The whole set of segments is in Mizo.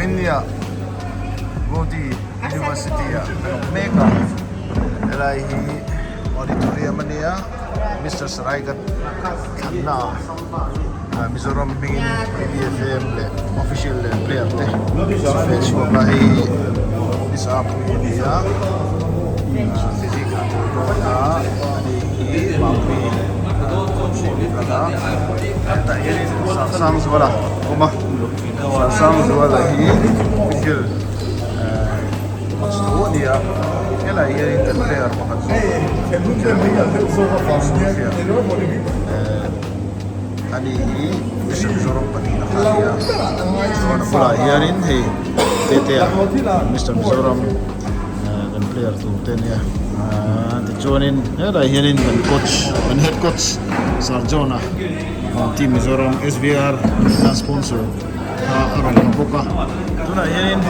Vawinia Guwahati University ah kan awm mek a, helai hi auditorium a nia Mister Saraighat thlanna ah Mizoram hmingin PBFM leh official leh player te ve chhuak a hei Miss Apui a ni a physique a tel dawn a ani hi Mapui a hetah hianin Sangzuala a awm a. Sangzuala hi official coach tho a ni a helai hianin kan player pakhat zawk ani hi Mister Mizoram pahnihna kha a ni a chuan a bulah hianin hei Tetea Mister Mizoram kan player tur te a nia tichuanin helai hianin kan coach kan head coach Sir John-a. Team Mizoram SVR a sponsor kha a rawn lang bawk a tunah hianin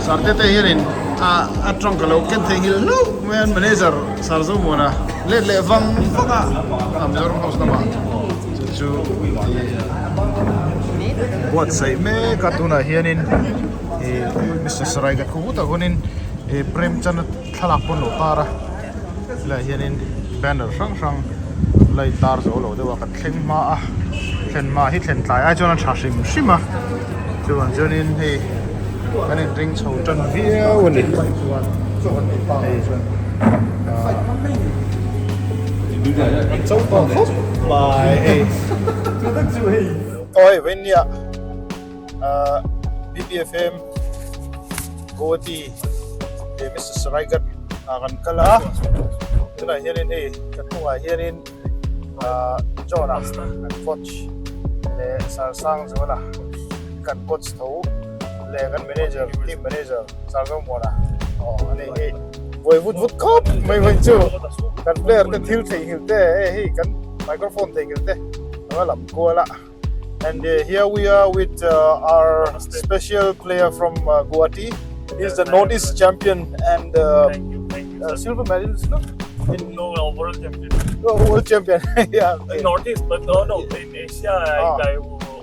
Sarte te hianin a a tawng ka lo ken thei nghilh hlauh mai a manager Sir Zomuana let leh vang vang a a Mizoram house lamah chu chu ih buatsaih mek a tunah hianin ih Mister Saraighat khaw vutah khuanin ih Premchand a thlalak pawn lo tar a. Helaiah hianin banner hrang hrang la intar zo lo deuh a kan thleng hma a thlen hma hi thlen tlai ai chuan a tha hrim hrim a chuvang chuanin hei kan inring chho tan viau a ni hei kan cho tawh khawp mai hei aw hei vawinia ahh B_P_F_M Guwahati leh Mister Saraighat ah kan kal a tunah hianin hei ka hnungah hianin ahh John-a kan coach leh Sir Sangzuala kan coach tho leh kan manager team manager Sir Zomuana aw a ni hei buai vut vut khawp mai mai chu kan player te thil theihnghilh te hei kan microphone theihnghilh te anga lam kual a. And uh, here we are with uh, our special player from uh, Guwahati. He's the Northeast champion and uh, Thank you, thank you. uh, silver medalist, no? In No, overall champion. oh, world champion. yeah. In Okay. Northeast, but no, no, in Asia, I, Ah. I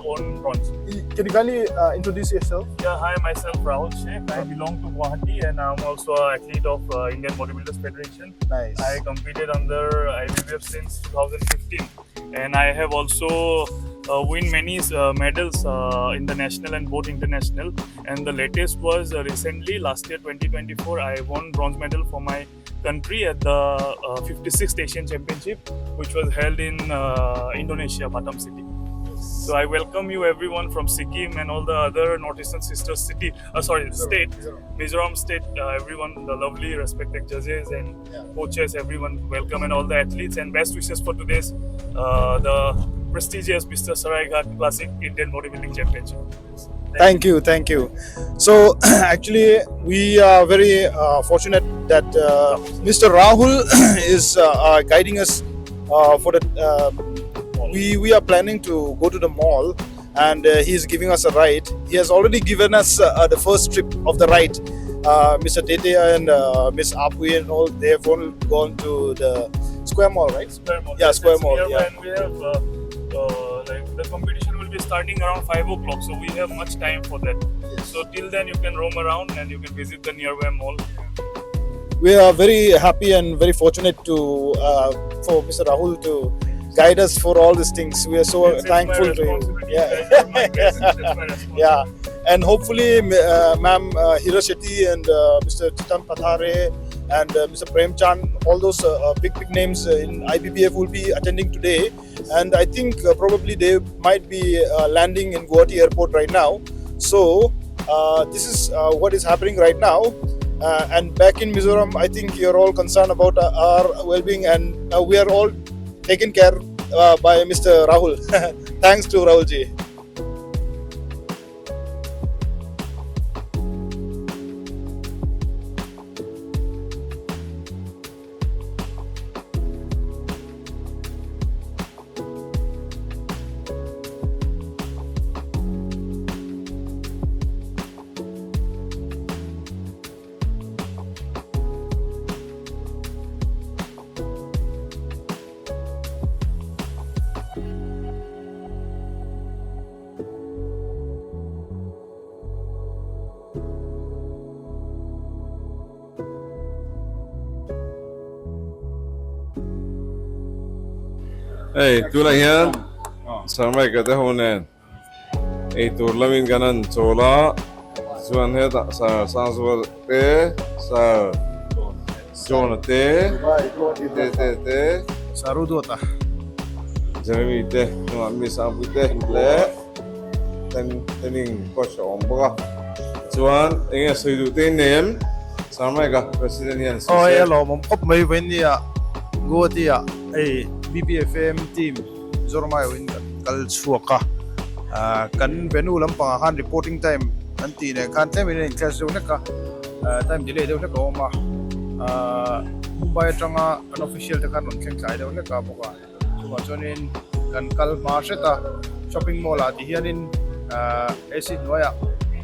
won bronze. Can you kindly uh, introduce yourself? Yeah, hi, myself Rahul Sheikh. I belong to Guwahati and I'm also an athlete of uh, Indian Bodybuilders Federation. Nice. I competed under IBBF since 2015 and I have also uh, win many uh, medals uh, in the national and both international. And the latest was uh, recently last year 2024 I won bronze medal for my country at the uh, 56th Asian Championship, which was held in uh, Indonesia, Batam City. So I welcome you everyone from Sikkim and all the other northeastern sister city, uh, sorry, state, Mizoram state, uh, everyone, the lovely respected judges and Yeah. coaches, everyone, welcome and all the athletes and best wishes for today's uh, the prestigious Mr. Saraighat Classic Indian Bodybuilding Championship. Thank you, thank you. So actually, we are very uh, fortunate that uh, Mr. Rahul is uh, uh, guiding us uh, for the. Um, we we are planning to go to the mall, and uh, he is giving us a ride. He has already given us uh, uh, the first trip of the ride. Uh, Mr. Tete and uh, Miss Apui and all they have all gone to the Square Mall, right? Square Mall. Yeah, Yes, Square it's Mall, nearby yeah. And we have uh, uh, like the competition will be starting around 5 o'clock, so we have much time for that. So till then, you can roam around and you can visit the nearby mall. we are very happy and very fortunate to uh, for Mr. Rahul to guide us for all these things. We are so It's- it's my thankful to you. responsibility. Yeah, You guys are my guests. It's my responsibility. yeah, and hopefully, uh, ma'am uh, Hira Shetty and uh, Mr. Chitan Pathare and uh, Mr. Prem Chand, all those uh, uh, big big names uh, in IBBF will be attending today, and I think uh, probably they might be uh, landing in Guwahati airport right now. So uh, this is uh, what is happening right now. Uh, and back in Mizoram, I think you're all concerned about uh, our well-being, and uh, we are all taken care uh, by Mr. Rahul. Thanks to Rahul ji. Hei tunah hian Sarmaika te ho nen eitur lamin kan han chawl a, chuan hetah Sir Sangzuala te, Sir John-a te, te te te, Sir Ruduata, Jeremy te, hnungah Miss Ampui te leh Training coach a awm bawk a, chuan eng nge sawi duh te in nei em? Sarmaika President hian sawi se. Aw hei a lawmawm khawp mai Vainia Guwahati-ah hei BBFM team Mizoram aiawhin kan kal chhuak a, kan venue lampangah khan reporting time an tih leh khan tlem in a in clash deuh hlek a, time delay deuh hlek a awm a, Mumbai atanga kan official te khan rawn thleng tlai deuh hlek a bawk a. Chuvang chuanin kan kal hma hret a, shopping mall ah ti hianin AC hnuaiah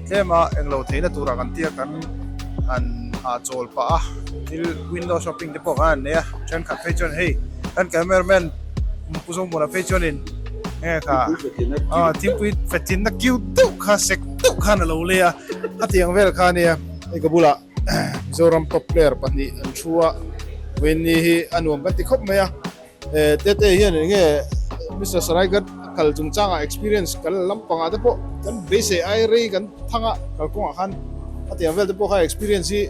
tlema englo theihna turah kan tia kan han hahchawl pah a, thil window shopping te pawh khan an nei a, thenkhat phei chuan hei kan cameraman Pu Zawngmuana phei chuanin enge kha aw thingpui fethinna kiu deuh kha sek deuh khan a lo lei a, a tiang vel kha ania hei ka bulah. Mizoram top player pahnih an thu a, Vawiinni hi a nuam kan ti khawp mai a, Tete hian eng nge Mister Saraighat a kal chungchangah experience kal lampangah te pawh kan beisei ai rei kan thang a, kalkawngah khan a tiang vel te pawh kha experience hi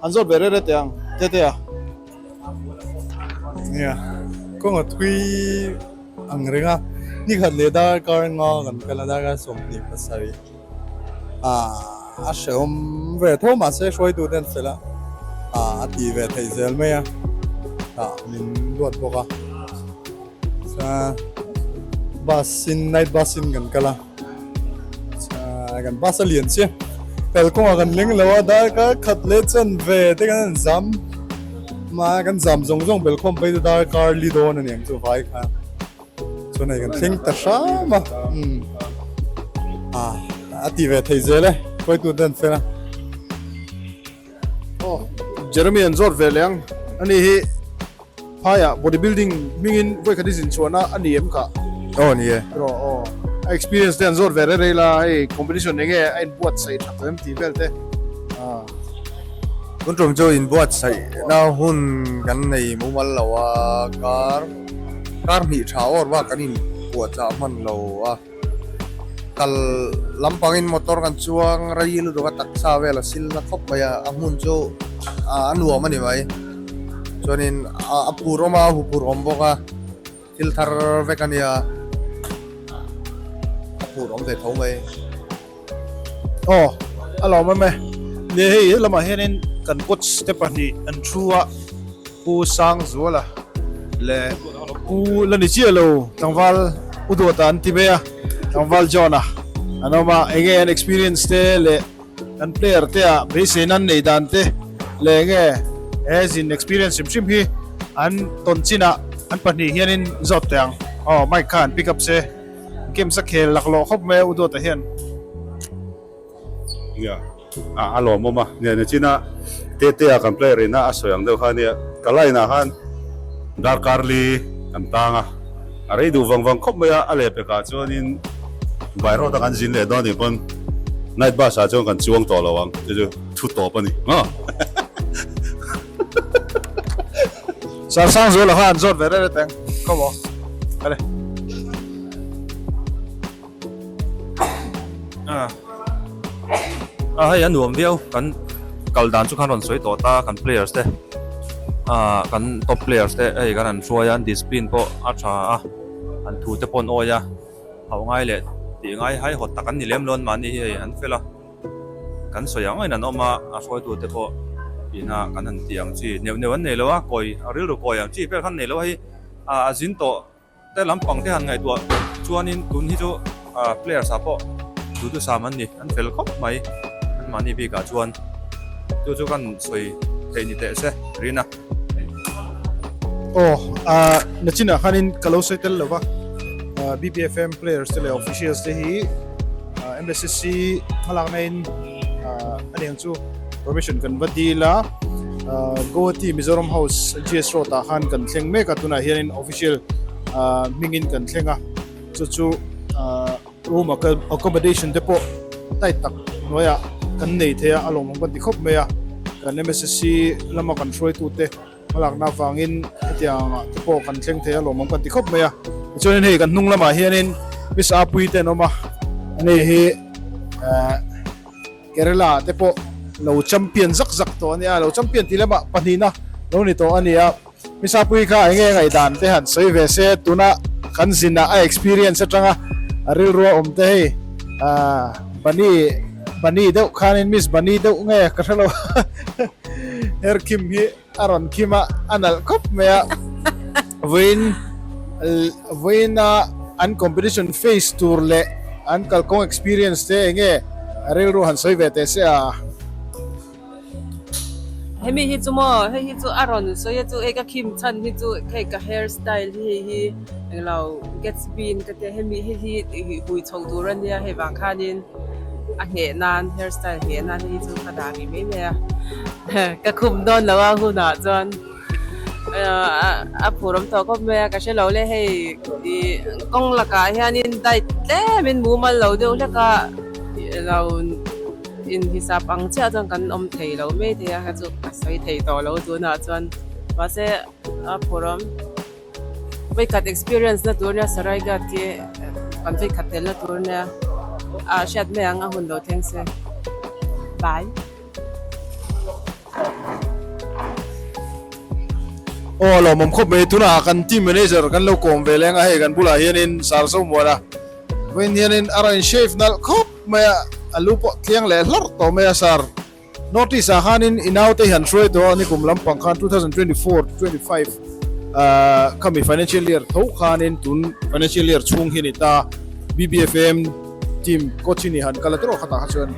an zawt ve rere teh ang Tete a. Nia, kawnga thui ang reng a, nikhat leh darkar nga kan kal a, darkar 27. A hrehawm ve tho mahse hruaitu te an fel a, a tih ve theih zel mai a, tah min duat bawk a, chuan bus in night bus in kan kal a, chuan kan bus a lian chiah kalkawngah kan leng lo a darkar khat leh chanve te kan han zam mahse kan zam zawng zawng belkhawm phei chu darkar li dawn a niang chu vai khan. Chuan hei kan thleng ta hram a umm ah a ti ve thei zel e khawitu te an fel a. Aw Jeremy an zawt ve leh ang ani hi phaiah body building hmingin vawikhat i zin chhuahna a ni em kha? Aw ni e. Erawh aw a experience te an zawt ve rei rei la hei competition enge a inbuatsaih tha tawh em tih vel te ah. Tun tum chu inbuatsaihna hun kan nei mumal lo a kar. Kar hnih tha awr bak kan in puahchah hman lo a, kal lampangin motor kan chuang rei lutuk a taksa vel a sil na khawp mai a, a hmun chu a nuam a ni mai. Chuanin a phur awm a, a huphur awm bawk a, thil thar vek a nia, a phur awm ve tho mai. Aw a lawm em e. Nia hei helamah hianin kan coach te pahnih an thu a, Pu Sangzuala leh Pu la ni chiah lo tlangval U Duata an ti mai a, tlangval John-a an awm a, enge an experience te leh kan player te ah beiseina an neih dan te leh enge he zin experience hrim hrim hi an tawn chinah an pahnih hianin zawt teh ang. Aw mic kha an pick up se. Games a khel laklawh khawp mai a U Dawta hian. Nia, a lawmawm a, nia nichina Tetea kan player ina a sawi ang deuh kha nia, ka line ah khan darkar li kan tang a, a rei duh vang vang khawp mai a, a lehpekah chuanin by road a kan zin leh dawn anih pawn night bus ah chuan kan chuang tawh lo ang, chu chu thu tawp a ni maw. Sarsang zuala kha an zawt ve reng reng teng come on kale A hei a nuam viau kan kal dan chu khan rawn sawi tawh ta kan players te ah kan top players te hei kan han hruai a an discipline pawh a tha a an thu te pawh an awi a hauh ngai leh tih ngai hai hawt tak an ni lem lo an mahni hi hei an fel a. Kan sawi ang angin an awm a, a hruaitute pawh ina kan han tih ang chi neuh neuh an nei lo a, kawi a rilru kawi ang chi vel khan nei lo a hei a zin tawh te lampang te han ngaihtuah chuanin tun hi chu players ah pawh duhthusam an ni, an fel khawp mai an mahni bikah chuan chu chu kan sawi theih ni teh se Rina. Aw nachinah khanin ka lo sawi tel lo va, BPFM players te leh officials te hi MSSC hmalakna in a niang chu permission kan va dil a, Guwahati Mizoram House GS Road ah khan kan thleng mek a, tunah hianin official hmingin kan thleng a, chu chu room accommodation te pawh tight tak hnuaiah kan nei thei a, a lawmawm kan ti khawp mai a, kan MSSC lama kan hruaitute. Hmalakna avangin hetiang ah te pawh kan thleng thei a lawmawm kan ti khawp mai a. Tichuanin hei kan hnung lamah hianin Miss Apuii te an awm a, ani hi eh Kerala ah te pawh lo champion zak zak tawh a nia, lo champion tih lamah pahnihna lo ni tawh a ni a. Miss Apuii kha eng nge ngaihdan te han sawi ve se, tuna kan zinah a experience atanga a rilrua awm te hei ah Bunny Bunny deuh khanin Miss Bunny deuh nge ka hrelo Herkhim hi a rawn khim a, a nalh khawp mai a, vawiin vawiina an competition face tur leh an kalkawng experience te eng nge a rilru han sawi ve teh se a. Hemi hi chu maw hei hi chu a rawn sawi a chu hei ka khim chhan hi chu hei ka hair style hi hei hi englo Gatsby in ka tia hemi hei hi hui chho tur a nia hei vang khanin a ngheh nan hair style ngheh nan hei hi chu ka dah rih mai mai a ka khum dawn lo a hunah chuan a phur awm tawh khawp mai a ka hre lo le hei ih kawng lakah hianin diet tlemin mumal lo deuh hlek a lo. Inhisap ang chiah chuan kan awm thei lo mai thei a, kha chu ka sawi thei tawh lo tunah chuan mahse a phurawm vawikhat experience na tur nia Saraighat khi kan vawikhat tel na tur nia ah hriat mai ang a hun lo thleng se bye. Aw lawmawm khawp mai tunah kan team manager kan lo kawm ve leng a hei kan bulah hianin Sarzomuana vawiin hianin a rawn shave nalh khawp mai a, a lu pawh tliang leh hlarh tawh mai a sir. North East ah khanin i naute hi an hruai tawh a, nikum lampang khan 2024 to 25 ah khami financial year tho khanin tun financial year chhung hi a ni ta BBFM team coach hi ni han kal a tawh khatah kha chuan.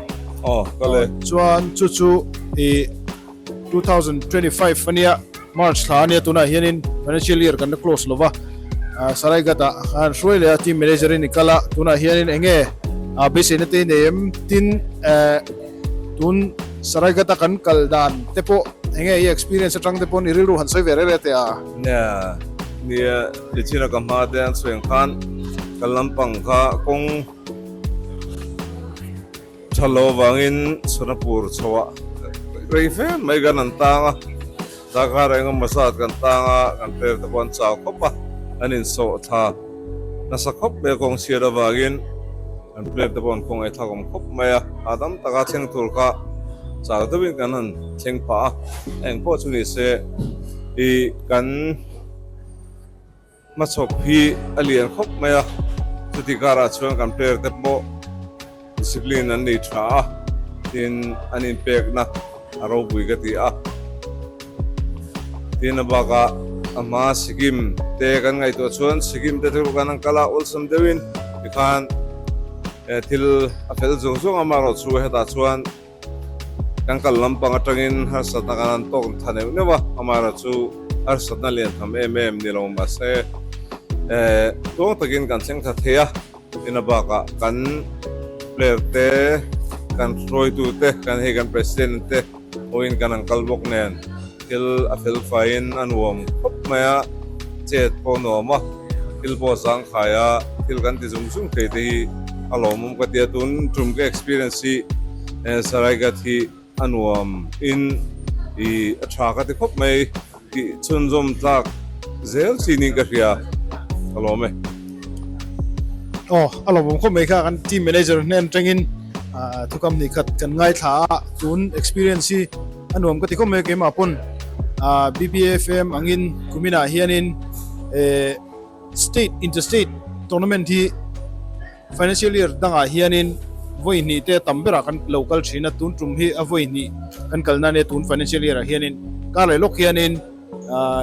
Aw kal e. Chuan chu chu i 2025 ania March thla ania tunah hianin financial year kan la close lova Saraighat ah khan hruai leh a team manager in i kal a tunah hianin eng nge a beiseina te nei em tin tun Saraighat a kan kal dan te pawh eng nge i experience atang te pawn i rilru han sawi ve reh reh teh a. Nia nia tichhin a ka hma te an sawi ang khan kal lampang kha kawng Tha lo vangin Sonapur chhoah rei fe mai kan an tang a, darkar engemaw zat kan tang a, kan player te pawh an chau khawp a, an insawh thla nasa khawp mai a kawng chhiat avangin kan player te pawh an kawng ei thlak awm khawp mai a, hahdam taka thleng tur kha chau deuhin kan han thleng phah a, engpawh chu ni se ih kan. Hmachhawp hi a lian khawp mai a, chuti karah chuan kan player te pawh discipline an nei tha a, tin an inpekna a ropui ka ti a. Tin a bakah a hma Sikkim te kan ngaihtuah chuan Sikkim te thil kan an kal a, awlsam deuhin tikhan thil a fel zung zung a, amaherawhchu hetah chuan Kan kal lampang atangin harsatna kan han tawk tha neuh neuh a, amaherawhchu harsatna lian tham em em ni lo mahse eh tuang takin kan thleng tha thei a, ina bakah kan player te, kan hruaitu te, kan hei kan president te pawhin kan han kal bawk nen thil a fel faiin a nuam khawp mai a, chet pawh a nuam a, thil pawh a zangkhai a, thil kan ti zung zung thei te hi a lawmawm ka ti a, tun tum ka experience hi Saraighat hi a nuam in i a tha ka ti khawp mai tih chhunzawm tlak zel chi niin ka hria ka lawm e. Aw a lawmawm khawp mai kha kan team manager hnen atangin thukam ni khat kan ngaithla a tun experience hi a nuam ka ti khawp mai keimah pawn BBFM angin kuminah hianin state interstate tournament hi Financial year dangah hianin vawi hnih te tam berah kan lo kal thin a, tun tum hi a vawi hnih kan kalna ania tun financial year ah hianin kar leh lawk hianin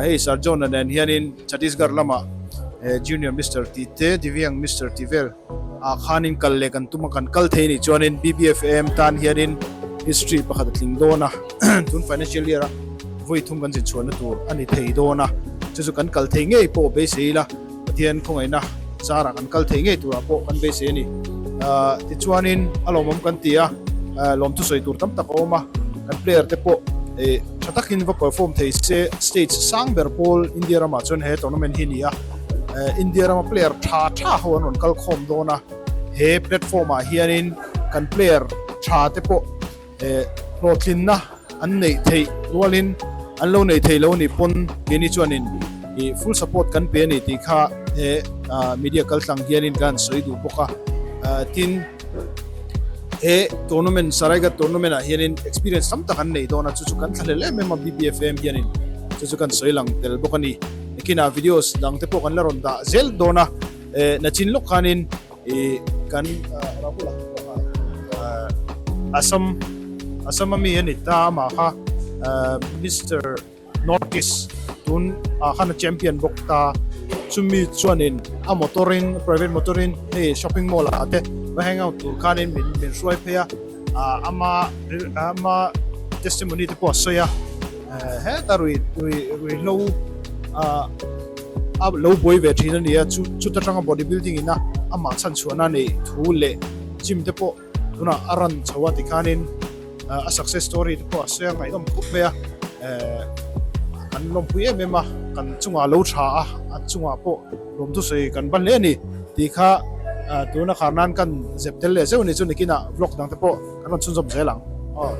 hei Sir John-a nen hianin Chhattisgarh lamah Junior Mister tih te Divyang Mister tih vel ah khanin kal leh kan tum a, kan kal thei anih chuanin BBFM tan hianin history pakhat a tling dawn a, tun financial year a vawi thum kan zinchhuahna tur a ni thei dawn a, chu chu kan kal thei ngei pawh beisei ila. Pathian khawngaihna zarah kan kal thei ngei turah pawh kan beisei a ni. Tichuanin a lawmawm kan ti a, lawmthu sawi tur tam tak a awm a, kan player te pawh tha takin va perform thei se, stage sang ber pawl India ramah chuan he tournament hi a ni a, India rama player tha tha ho an rawn kal khawm dawn a, he platform ah hianin kan player tha te pawh hlawhtlinna an neih theih rualin an lo neih theih lo a nih pawn keini chuanin. Ih full support kan pe a ni tih kha he media kaltlang hianin ka han sawi duh bawk a. Tin, he tournament Saraighat tournament ah hianin experience tam tak an nei dawn a, chu chu kan thlahlel em em a BBFM hianin chu chu kan sawi lang tel bawk a ni. Nikinah videos dang te pawh kan la rawn dah zel dawn a, nachin lawk khanin ih kan Rahul-a Assam Assam ami a ni ta amah kha Mister North East tun ah khan a champion bawk ta chumi chuanin a motor in private motor in hei shopping mall ah te va hang out tur khanin min min hruai phei a ah ama ama testimony te pawh a sawi a heta rui rui ruihhlo ah a lo buai ve thin a ni a chu chuta tanga body building in a amah chhan chhuahna a neih thu leh gym te pawh Tunah a run chho a tikhanin a success story te pawh a sawi a ngaihnawm khawp mai a, kan lawmpui em em a, kan chungah lo tha a, a chungah pawh lawmthu sawi kan va hle a ni tih kha tuna khar nan kan zep tel leh zeuh a ni chu nikinah vlog dang te pawh kan rawn chhunzawm zel ang aw.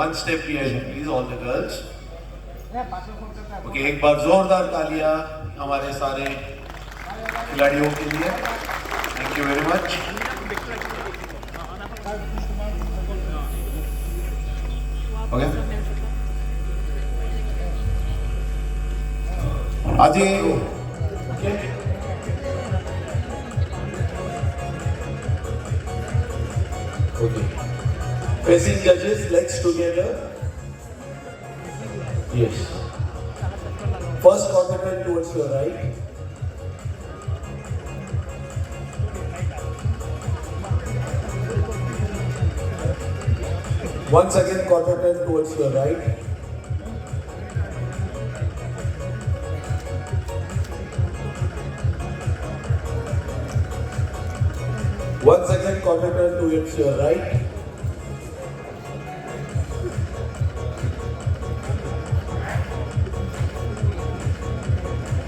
One step behind please all the girls okay एक बार जोरदार तालियां हमारे सारे खिलाड़ियों के लिए thank you very much okay আজি Okay. Facing judges, legs together. Yes. First quarter towards your right. Once again quarter turn towards your right. Once again quarter turn towards your right.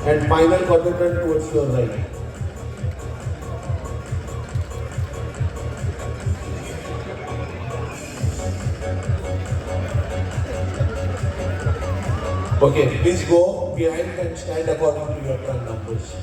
And final quarter turn towards your right. Okay, please go behind and stand according to your turn numbers.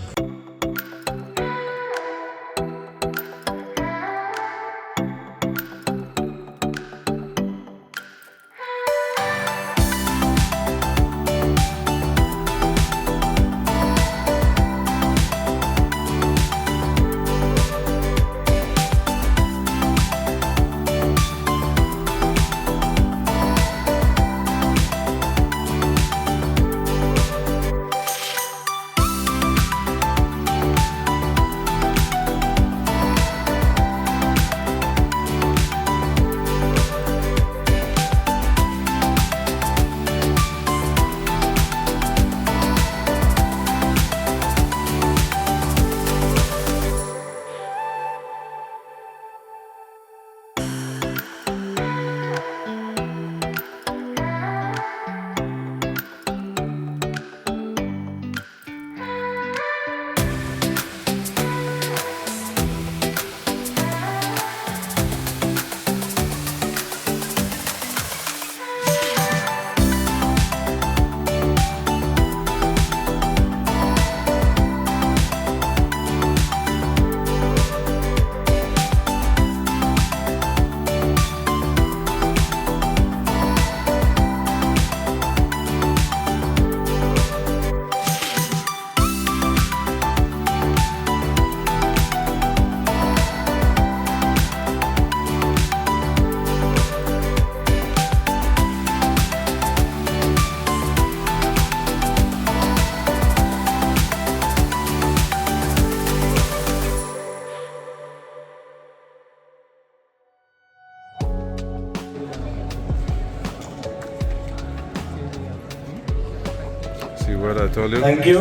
what I told you? Thank you.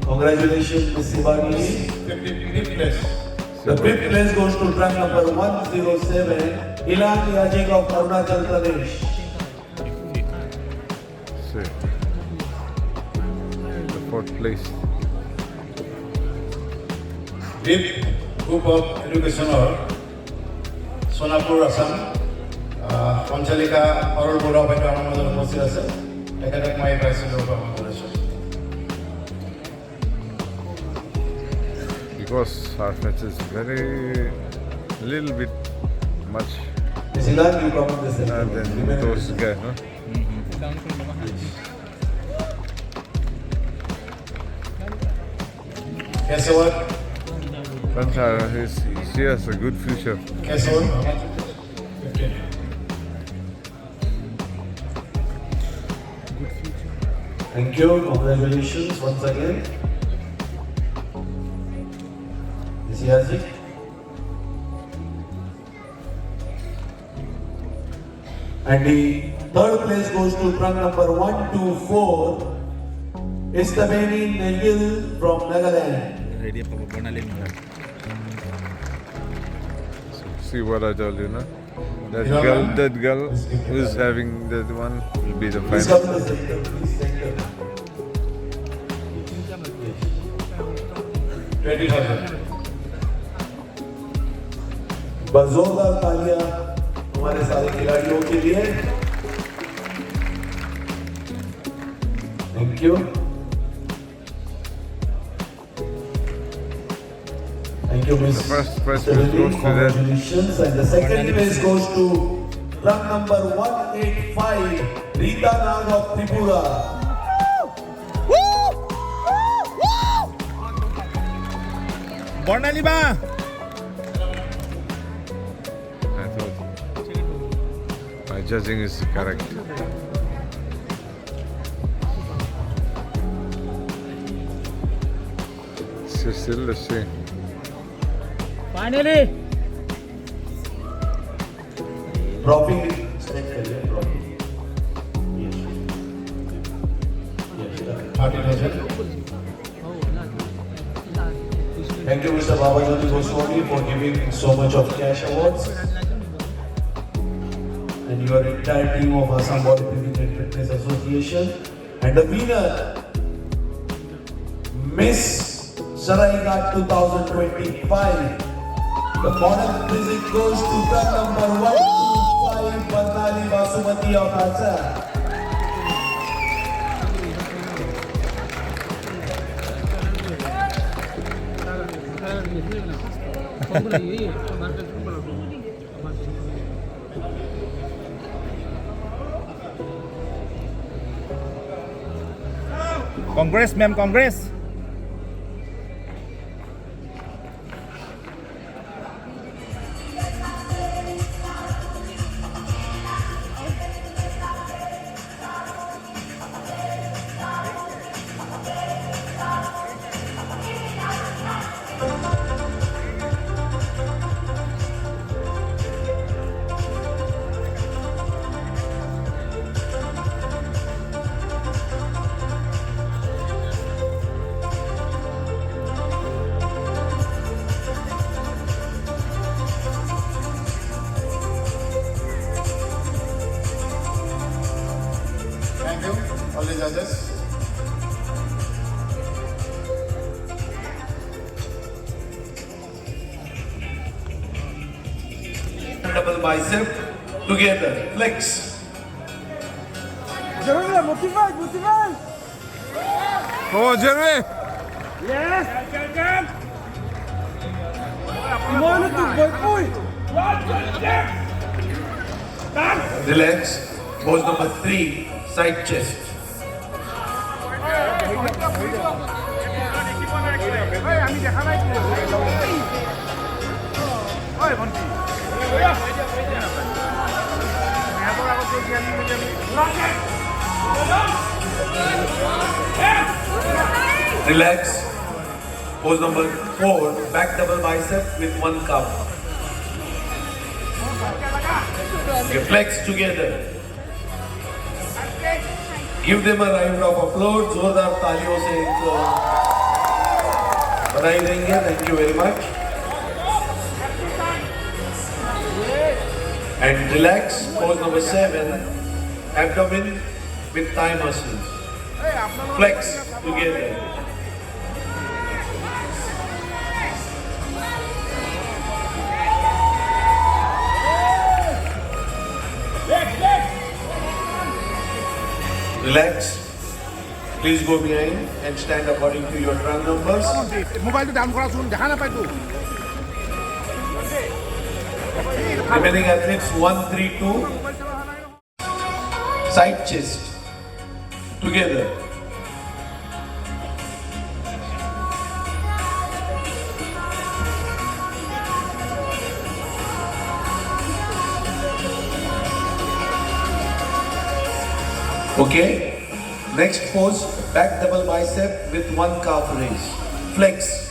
Congratulations, Ms. Sivani. Fifth place. The fifth place goes to track number 107, Ilan Yajik of Arunachal Pradesh. See. The fourth place. Deep group of এডুকেশ্যনৰ সোণাপুৰ আছাম সঞ্চালিকা অৰুণ বৰুৱা বাইদেউ আমাৰ মাজত উপস্থিত আছে। তেখেতক মই এই প্ৰাইজটো গ্ৰহণ কৰিছোঁ। Because Sarfetch is very little bit much Ms. Ilan, you come in the center. than Women those guys, no? Kesavan. Pantara, she has a good future. Kesavan 15. Thank you. Congratulations once again. Ms. Yazik. And the third place goes to trunk number 124, Istabeni Nilgil from Nagaland. So see what I told you, no? That Yeah, girl, man. that girl who's having that one will be the Please final. come to the center, please center. 20,000. बजोरदार तालियां हमारे सारे खिलाड़ियों के लिए। Thank you, thank you miss. The first prize goes to that. Congratulations. And the second place goes to run number 185, Rita Nag of Tripura. Barnali বা। I thought my judging is correct. It's still the same. Finally trophy select करिए, trophy. Yes. 30,000. Thank you, Mr. Babajyoti Goswami, for giving so much of cash awards. And your entire team of Assam Bodybuilding and Fitness Association. And the winner, Miss Saraighat 2025. The model physique goes to truck number 125, Bandali Basumati of Assam. Congress ma'am, Congress. Thank you, all the judges. Double bicep together, flex. Come on, Jeremy! Relax. Pose number 3, side chest. Relax. Pose number 4, back double bicep with one cup. Okay, flex together. Give them a round of applause जोरदार तालियों से इनको बधाई देंगे thank you very much and relax pose number 7 abdomen with thigh muscles flex together Relax. Please go behind and stand according to your trunk numbers. মোবাইলটো down কৰাচোন দেখা নাপায়তো Remaining athletes 1, 3, 2. Side chest. Together. Okay. Next pose, back double bicep with one calf raise. Flex.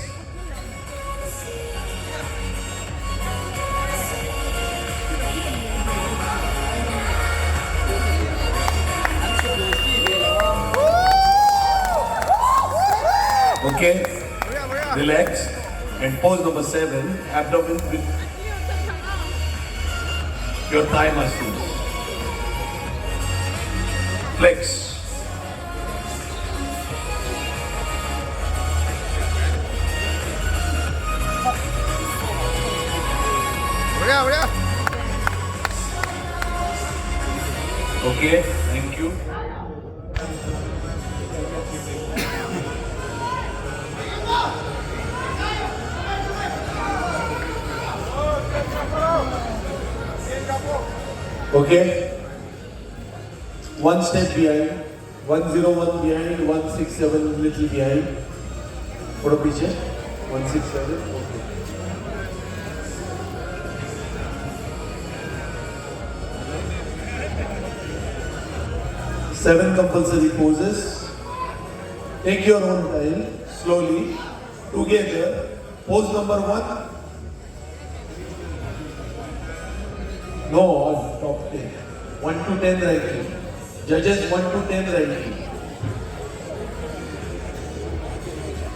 Okay. Relax. And pose number 7, abdomen with your thigh muscles. Flex. বঢ়িয়া বঢ়িয়া Okay, thank you. Okay. One step behind, 101 behind, 167 little behind. थोड़ा पीछे, 167. Okay. Seven compulsory poses. Take your own time, slowly, together. Pose number 1. No, all top 10. 1 to 10 ranking. Judges 1 to 10 ranking.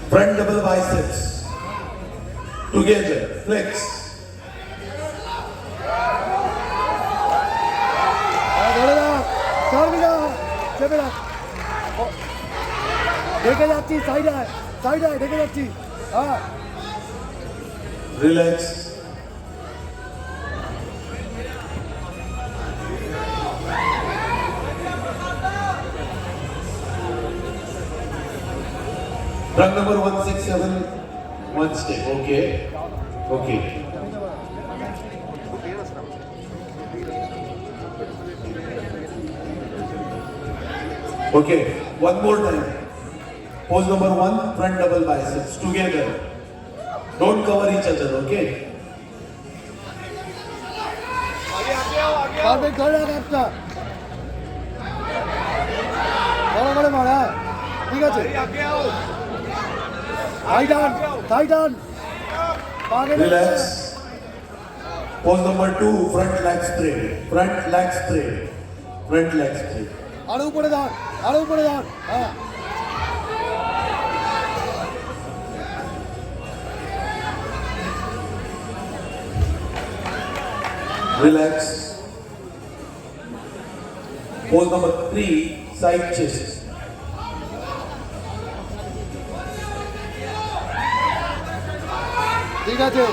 Front double biceps. Together, flex. ধরে রাখ ছাড়বি না চেপে রাখ দেখে যাচ্ছি সাইডে সাইডে দেখে যাচ্ছি হ্যাঁ Relax. Run number 167, one step. Okay. Okay. Okay, one more time. Pose number 1, front double biceps together. Don't cover each other, okay? Perfect ধরে রাখ একটা বড় করে মার হ্যাঁ ঠিক আছে Titan Titan Relax. Pose number 2, front leg spread. Front leg spread. Front leg spread. আরো উপরে ধর আরো উপরে ধর হ্যাঁ Relax. Pose number 3, side chest. ঠিক আছে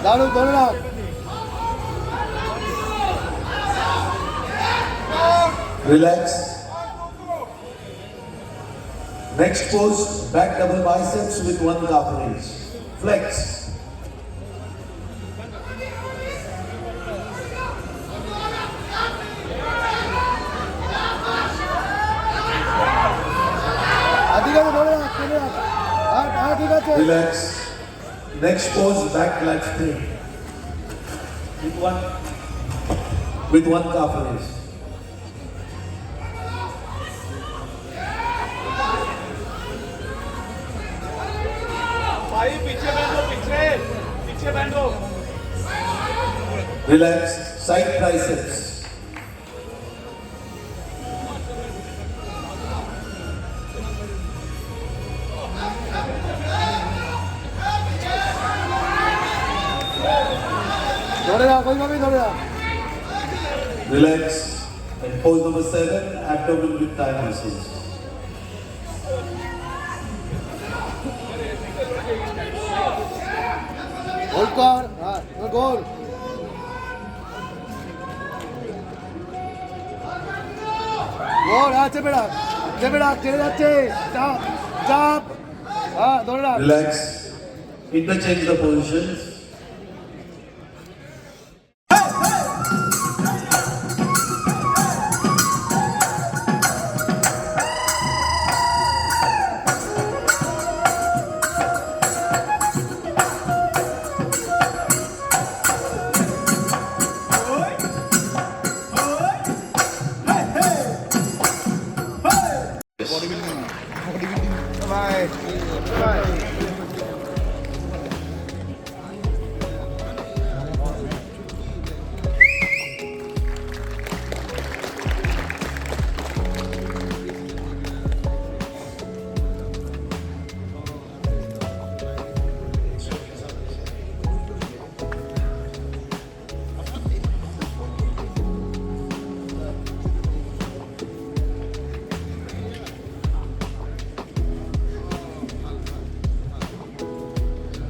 দারুণ ধরে রাখ Relax. Next pose, back double biceps with one calf raise. Flex. হ্যাঁ, ঠিক আছে ধরে রাখ ধরে রাখ হ্যাঁ হ্যাঁ ঠিক আছে Relax. Next pose, back leg spread. With one calf raise. भाई पीछे बैठो पीछे पीछे बैठो Relax. Side triceps. Relax and pose number 7, abdomen with thigh muscles. Relax. Interchange the positions.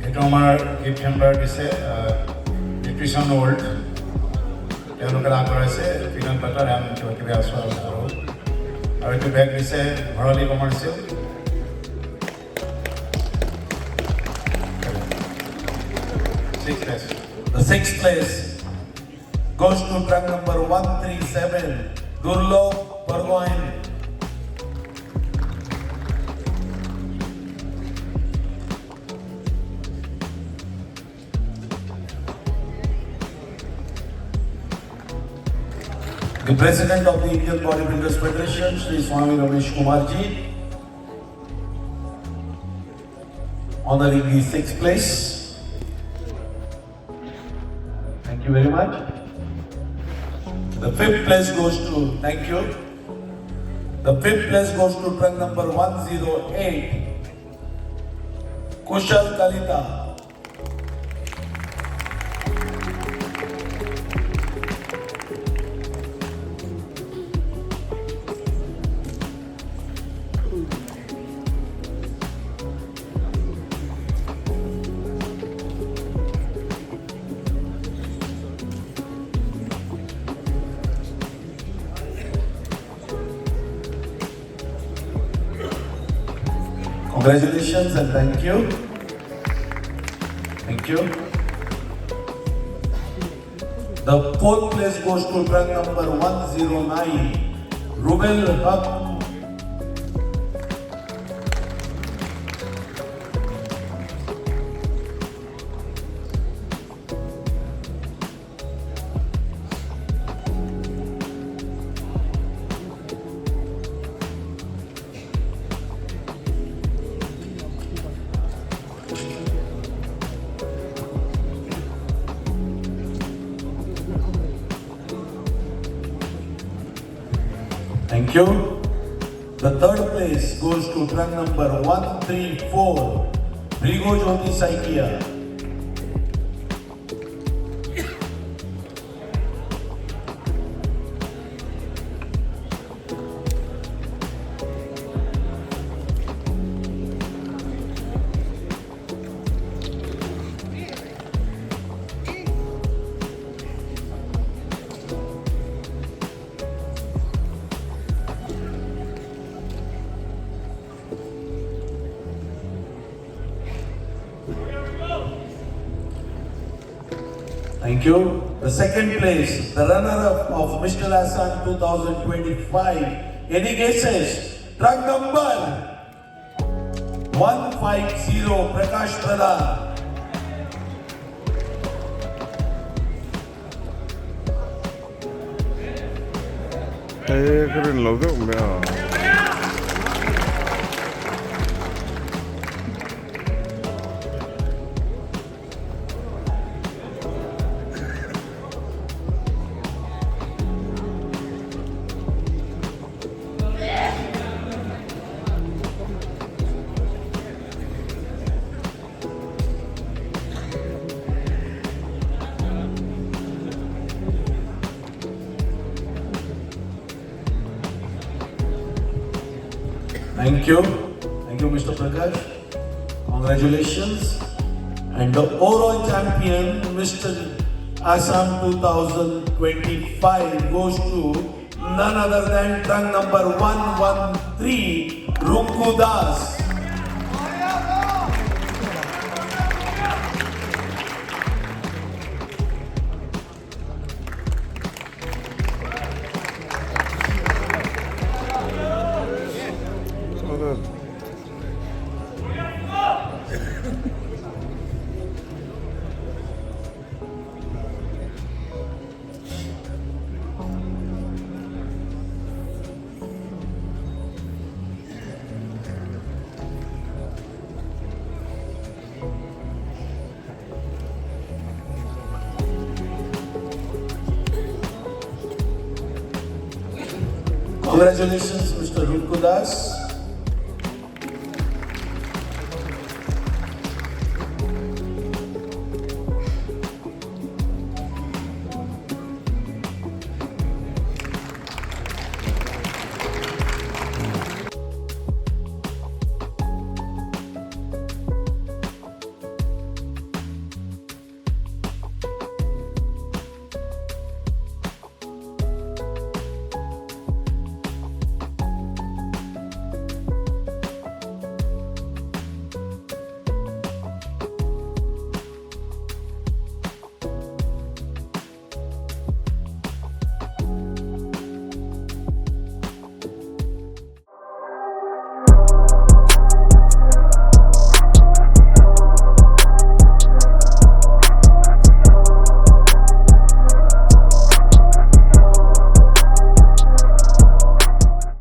এইটো আমাৰ gift hamper দিছে nutrition world, তেওঁলোকে আগবঢ়াইছে peanut butter and কিবা কিবি আছো আৰু আৰু এইটো বেগ দিছে Bharali commercial. Six place. The sixth place goes to trunk number 137, Durlok Parwain. The President of the Indian Bodybuilders Federation, Shri Swami Ramesh Kumar ji, honoring the sixth place. Thank you very much. The fifth place goes to, thank you. The fifth place goes to trunk number 108, Kushal Kalita. Congratulations and thank you. Thank you. The fourth place goes to trunk number 109, Rubel Haq. Thank you. The third place goes to trunk number 134, Brigo Jyoti Saikia. Thank you. The second place, the runner-up of Mr. Assam 2025. Any guesses? Trunk number 150, Prakash Pradhan. Ê, cái rin lo deuh mai a. Thank you. Thank you, Mr. Prakash. Congratulations. And the overall champion, Mr. Assam 2025 goes to none other than trunk number 113, Rinku Das. Congratulations, Mr. Rinku Das.